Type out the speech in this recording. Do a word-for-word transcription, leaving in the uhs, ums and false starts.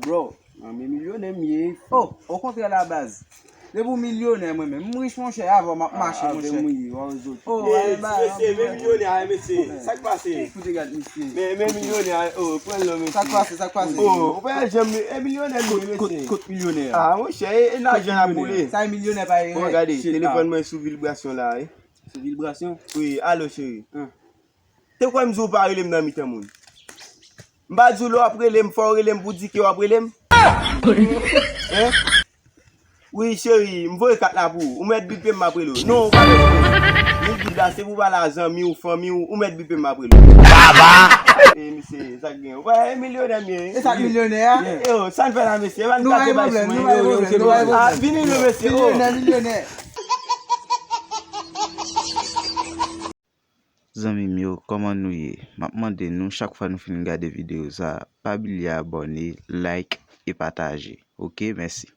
Bro, mwen milyonè m ye. Oh, okontrè la baz. Depi w milyonè, mwen menm, m rich monchè, avè w m ap mache monchè. Avè m wi, w a zot. Oh, ti mesye, men milyonè a, mesye. Sa k pase? Koute gad mesye. Men, men milyonè a, oh, pran l non mesye. Sa k pase, sa k pase? Oh, ou pa janm, e milyonè m ye mesye. Kot milyonè a? Ah, monchè, e lajan ap boule. Sa e milyonè pa ye. Bon, gade, telefòn mwen sou vibrasyon la, wi. Sou vibrasyon? Wi, alo cheri. Te kwè m di w pa rele m nan mitan moun? M pa di w lè w ap rele m, fò w rele m pou di ke w ap rele m? Hein? Wi, cheri, m voye kat la pou ou. Ou mèt bipe m, m ap rele w. Non, ou pa bezwen. Ni bib la, se pou pale a zanmi w, fanmi w, ou mèt bipe m, m ap rele w. Baba! E, mesye, sa k gen? Ou pa e milyonè m ye. E sa k milyonè a? Yo, sa n fè la, mesye? Epa n kate bay sou mwen. Nou bay pwoblèm, nou bay pwoblèm. Ah, vini non, mesye. Milyonè, milyonè. Zanmi m yo, kòman nou ye? M ap mande nou, chak fwa nou fin gade videyo sa, pa bliye abòne, like e pataje. Oke, mèsi.